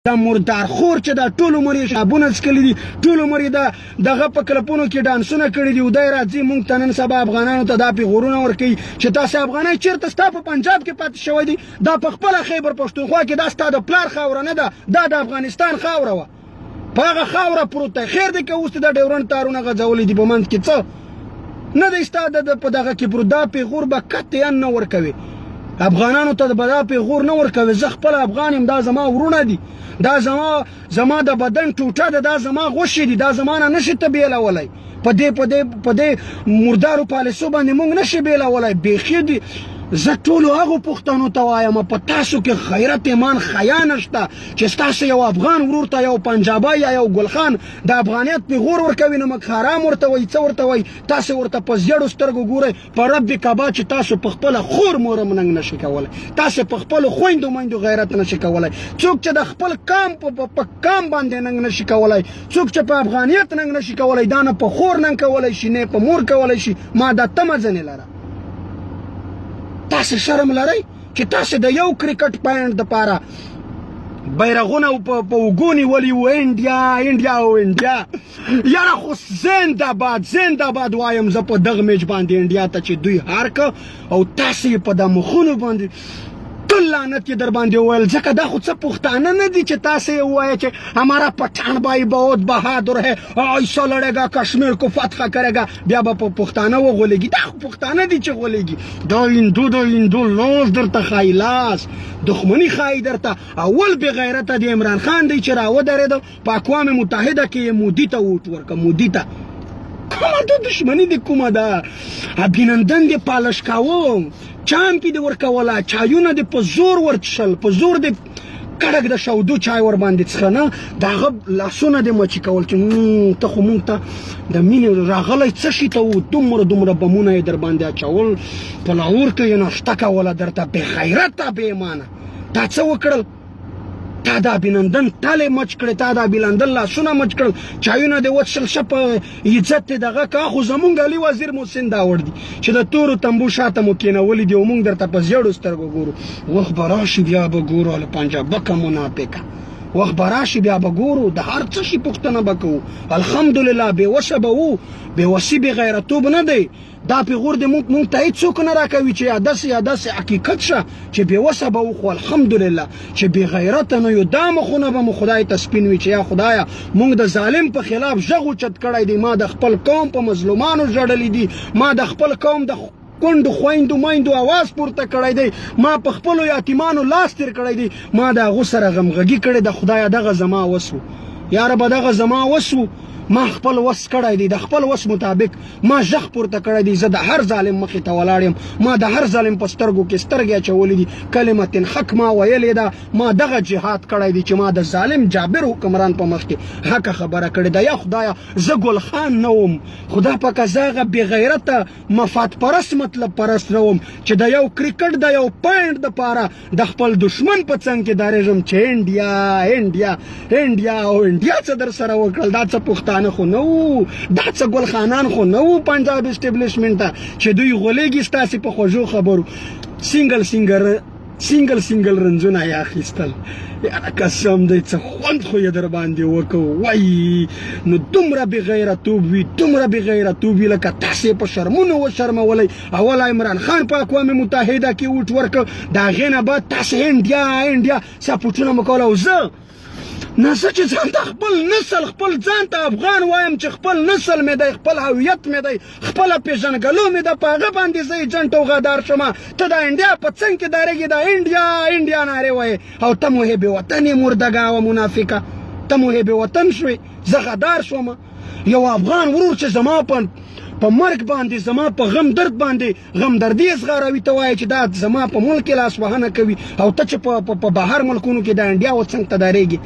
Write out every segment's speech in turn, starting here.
دا مردار خور چې دا ټول عمر یې شرابونه څکلي دي، ټول عمر یې د دغه په کلپونو کې ډانسونه کړي دي، او دی راځي مونږ ته نن سبا افغانانو ته دا پیغورونه ورکوي چې تاسې افغانۍ چېرته ستا په پنجاب کې پاتې شوی دي، دا په خپله خیبر پښتونخوا کې دا ستا د پلار خاوره نه ده، دا د افغانستان خاوره وه، په هغه خاوره پروت دی. خیر دی که اوس د ډیورنډ تارونه غځولي دي په منځ کې څه نه دی ستا د په دغه کې پروت، دا پیغور به قطعا نه ورکوي افغانانو ته به دا پیغور نه ورکوي. زه خپل افغان یم، دا زما وروڼه دي، دا زما د بدن ټوټه ده، دا زما غوښې دي، دا زما نه نشي ته بیلولی. په دې په دې په دې مردارو پالیسو باندې مونږ نشي بیلولی بیخي دي. زه ټولو هغو پښتنو ته وایم، په تاسو کې غیرت، ایمان، حیا نشته چې ستاسو یو افغان ورور ته یو پنجابی یا یو ګلخان د افغانیت پیغور ورکوي، نمک حرام ورته وایي، څه ورته وایي، تاسو ورته په زیړو سترګو ګورئ. په رب کعبه چې تاسو په خپله خور مور هم ننګ نشئ کولی، تاسو په خپلو خویندو میندو غیرت نشئ کولی، څوک چې د خپل قام په قام باندې ننګ نشي کولی، څوک چې په افغانیت ننګ نشي کولی، دا نه په خور ننګ کولی شي نه په مور کولی شي. ما دا تمه ځنې لره. تاسو شرم لرئ چې تاسو د یو کرکټ پاینټ دپاره بیرغونه په اوږو نیولي وو، انډیا انډیا او انډیا. یاره خو زنده باد زنده باد وایم زه په دغه میچ باندې انډیا ته چې دوی هار که او تاسو یې په دا مخونو باندې تل لعنت یې در باندې وویل، ځکه دا خو څه پښتانه نه دي چې تاسو یې ووایه چې ہمارا پټان بای بہت بهادر ہے، ایسا لړېګا کشمیر کو فتح کرېګا، بیا به په پښتانه وغولېږي. دا خو پښتانه دي چې غولېږي. دا هندو دا هندو لاس درته ښایي، لاس دښمني ښایي درته. اول بې غیرته دی عمران خان دی چې راودرېده په اقوام متحده کې یې مودي ته ووټ ورکړ. مودي ته کومه د دښمني دې کومه ده؟ ابینندن دې پالش کاوه، چامپي دې ورکوله، چایونه دې په زور ورڅښل، په زور دې کړک د شودو چای ور باندې څښه نه، د هغه لاسونه دې مچي کول چې ته خو مونږ ته د مینې راغلی څه شي ته و، دومره دومره بمونه یې در باندې اچول، په لاهور کې یې ناشته کوله درته. بې غیرته بې ایمانه، تا څه وکړل؟ تا د ابینندن ټالې مچ کړې، تا د ابینندن لاسونه مچ کړل، چایونه دې وڅښل، ښه په عزت دې دغه کا. خو زمونږ علي وزیر محسن داوړ دي چې د تورو تنبو شاته مو کېنولي دي او مونږ درته په زیړو سترګو ګورو. وخت به راشي بیا به ګورو له پنجابکه منافقه، وخت به راشي بیا به ګورو، د هر څه شي پوښتنه به کوو. الحمدلله بې وسه به وو، بې وسي بې غیرتوب نه دی. دا پیغور دې مونږ ته هیڅوک نه راکوي چې یا داسې یا داسې. حقیقت شه چې بې وسه به وو، خو الحمدلله چې بې غیرته نه یو. دا مخونه به مو خدای ته سپین وي چې یا خدایه مونږ د ظالم په خلاف ږغ اوچت کړی دی، ما د خپل قوم په مظلومانو ژړلي دي، ما د خپل قوم د کونډو خویندو میندو اواز پورته کړی دی، ما په خپلو یتیمانو لاس تیر کړی دی، ما د هغو سره غمغږي کړې ده. خدایه دغه زما وس و، یا ربه دغه زما وس و، ما خپل وس کړی دی، د خپل وس مطابق ما ږغ پورته کړی دی. زه د هر ظالم مخې ته ولاړ یم، ما د هر ظالم په سترګو کې سترګې اچولې دي، کلمة حق ما ویلې ده، ما دغه جهاد کړی دی چې ما د ظالم جابر حکمران په مخ کې حق خبره کړې ده. یا خدایه زه ګل خان نه وم، خدا پاکه زه هغه بې غیرته مفاد پرست مطلب پرست نه وم چې د یو کرکټ د یو پاینټ دپاره د خپل دشمن په څنګ کې درېږم چې انډیا انډیا انډیا او انډیا څه در سره وکړل. دا څه پښتانه خو نه وو، دا څه ګلخانان خو نه وو پنجاب اسټبلشمنټ ته چې دوی غولېږي ستاسې په خوږو خبرو. سنګل سنګر سنګل سنګل رنځونه یې اخیستل. یاره قسم دی څه خوند خو یې در باندې وکړ. وای نو دومره بې غیرتوب وي، دومره بې غیرتوب وي لکه تاسې په شرمونو وشرمولی. اول عمران خان په اقوام متحده کې ووټ ورکړ، د هغې نه بعد تاسې انډیا انډیا سپورټونه مو کول. او زه نه زه چې ځان ته خپل نسل خپل ځان ته افغان وایم چې خپل نسل مې دی، خپل هویت مې دی، خپله پېژندګلو مې ده، په هغه باندې زه ایجنټ او غدار شوم. ته د انډیا په څنګ کې درېږې، د انډیا انډیا نارې وایې او ته محب وطن یې، مردګا او منافقه، ته محب وطن شوې، زه غدار شوم. یو افغان ورور چې زما په مرګ باندې، زما په غم درد باندې غم دردي اظهاروي، ته وایې چې دا زما په ملک کې لاسوهنه کوي، او ته چې په بهر ملکونو کې د انډیا و څنګ ته درېږې.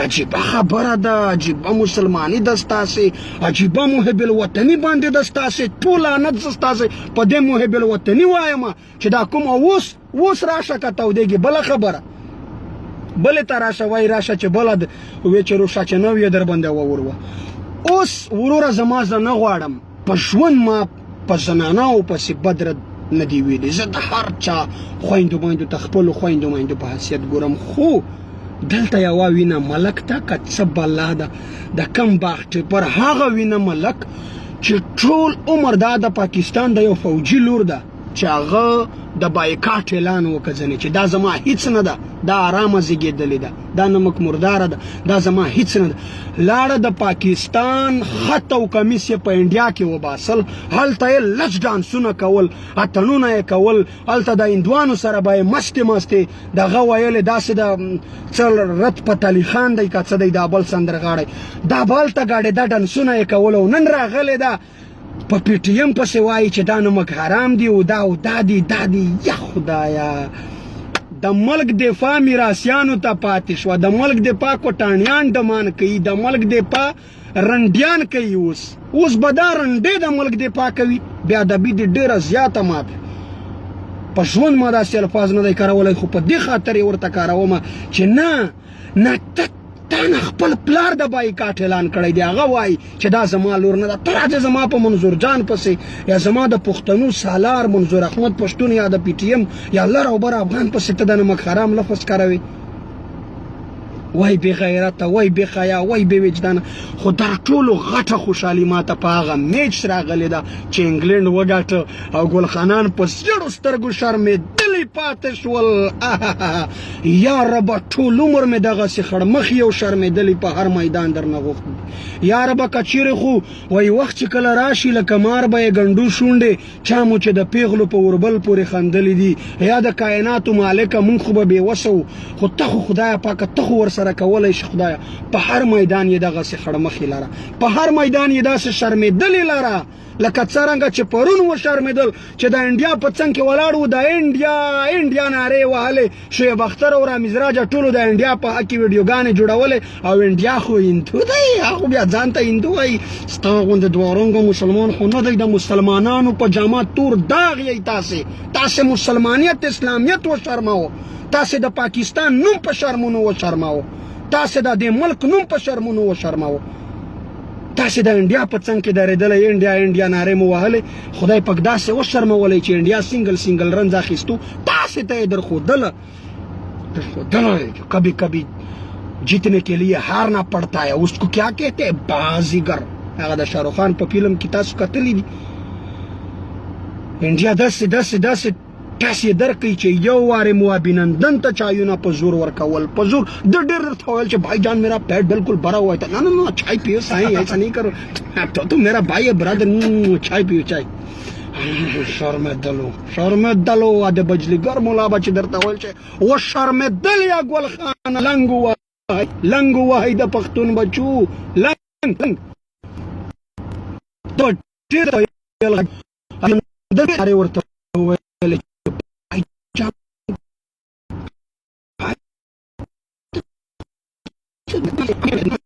عجیبه خبره ده، عجیبه مسلماني ده ستاسې، عجیبه محب الوطني باندې ده ستاسې. ټول لعنت زه ستاسې په دې محب الوطني وایم چې دا کوم اوس اوس راشه که تودېږي بله خبره بله ته راشه وای راشه چې بله وې چې روشه چې نو یې در باندې ووروه. اوس وروره زما زه نه غواړم په ژوند ما په زناناو پسې بد رد نه دی ویلي. زه د هر چا خویندو میندو ته خپلو خویندو میندو په حیثیت ګورم، خو دلته یوه وینه ملک ته که څه بلا ده، د کم باغ ټیپر هغه وینه ملک چې ټول عمر دا د پاکستان د یو فوجي لور ده چې هغه د بایکاټ اعلان وکړ ځنې چې دا زما هیڅ نه ده، دا آرامه زیږېدلې ده، دا نمک مرداره ده، دا زما هیڅ نه ده. لاړه د پاکستان خط او کمیس یې په انډیا کې وباسل، هلته یې لچ ډانسونه کول، اتڼونه یې کول، هلته د هندوانو سره به یې مستې مستې دغه ویلې، داسې د څه رت پت علي خان دی که څه دی دا بل سندرغاړی، دا به هلته ګډېده، ډانسونه یې کول. او نن راغلې ده په پي ټي ایم پسې وایي چې دا نمک حرام دی او دا او دا دی دا دی. یا خدایا، د ملک دفاع میراثیانو ته پاتې شوه، د ملک دفاع کوټاڼیان ډمان کوي، د ملک دفاع رنډیان کوي. اوس به دا رنډې د ملک دفاع کوي. بې ادبي دې ډېره زیاته ماته په ژوند ما داسې الفاظ نه دی کارولی، خو په دې خاطر یې ورته کاروم چې نه نه ته تا نه خپل پلار د بایکاټ اعلان کړی دی، هغه وایي چې دا زما لور نه ده، ته راځه زما په منظور جان پسې یا زما د پښتنو سالار منظور احمد پښتون یا د پي ټي ایم یا لر او بر افغان پسې ته د نمک حرام لفظ کاروې. وای بې غیرته، وای بې حیا، وای بې وجدانه. خو تر ټولو غټه خوشحالي ماته په هغه میچ راغلې ده چې انګلینډ وګاټه او ګلخانان په زیړو سترګو شرمېدلي پاتې شول. یا ربه، ټول عمر مې دغسې خړمخي او شرمېدلي په هر میدان درنه غوښتي. یا ربه، که چېرې خو وایي وخت چې کله راشي لکه مار به یې ګنډو شونډې، چا مو چې د پیغلو په اوربل پورې خندلې دي، یا د کائناتو مالکه، مونږ خو به بې وسه وو، خو ته خو خدایه پاکه، ته خو ورسره کولی شي. خدایه، په هر میدان یې دغسې خړمخې لره، په هر میدان یې داسې شرمېدلې لره لکه څرنګه چې پرون وشرمېدل چې د انډیا په څنګ کې ولاړ وو، د انډیا انډیا نارې وهلې. شعیب اختر او رامیز راجا ټولو د انډیا په حق کې ویډیوګانې جوړولې او انډیا خو هندو دی، هغه بیا ځان ته هندو وایي. ستا غوندې دوه رنګه مسلمان خو نه دی، د مسلمانانو په جامه تور داغ یئ تاسې. تاسې مسلمانیت اسلامیت وشرماوه، تاسې د پاکستان نوم په شرمونو وشرماوه، تاسې د دې ملک نوم په شرمونو وشرماوه. تاسې د انډیا په څنګ کې درېدلی، انډیا انډیا نارې مو وهلې. خدای پاک داسې وشرمولی چې انډیا سنګل سنګل رنز اخیستو، تاسې ته یې درښودله درښودله چې کبھی کبھی جیتنے کے لیے ہارنا پڑتا ہے، اس کو کیا کہتے ہیں؟ بازیگر. هغه د شاهرخ خان په فلم کې تاسو کتلی دي، انډیا داسې داسې داسې ټس یې درکوي چې یو وارې مو ابینندن ته چایونه په زور ورکول، په زور. د ډېر درته ویل چې بھائی جان میرا پیٹ بالکل بھرا ہوا ہے، نه نه نه، چای پیو سائیں، ایسا نہیں کرو، تو میرا بھائی ہے، برادر، چای پیو چای. شرمېدلو شرمېدلو. د بجلیګر مولا به چې درته ویل چې وشرمېدل یا ګل خان، لنګ ووهئ، لنګ ووهئ د پښتون بچو، لنګ لنګ. ته ډېر ویل ورته وویل.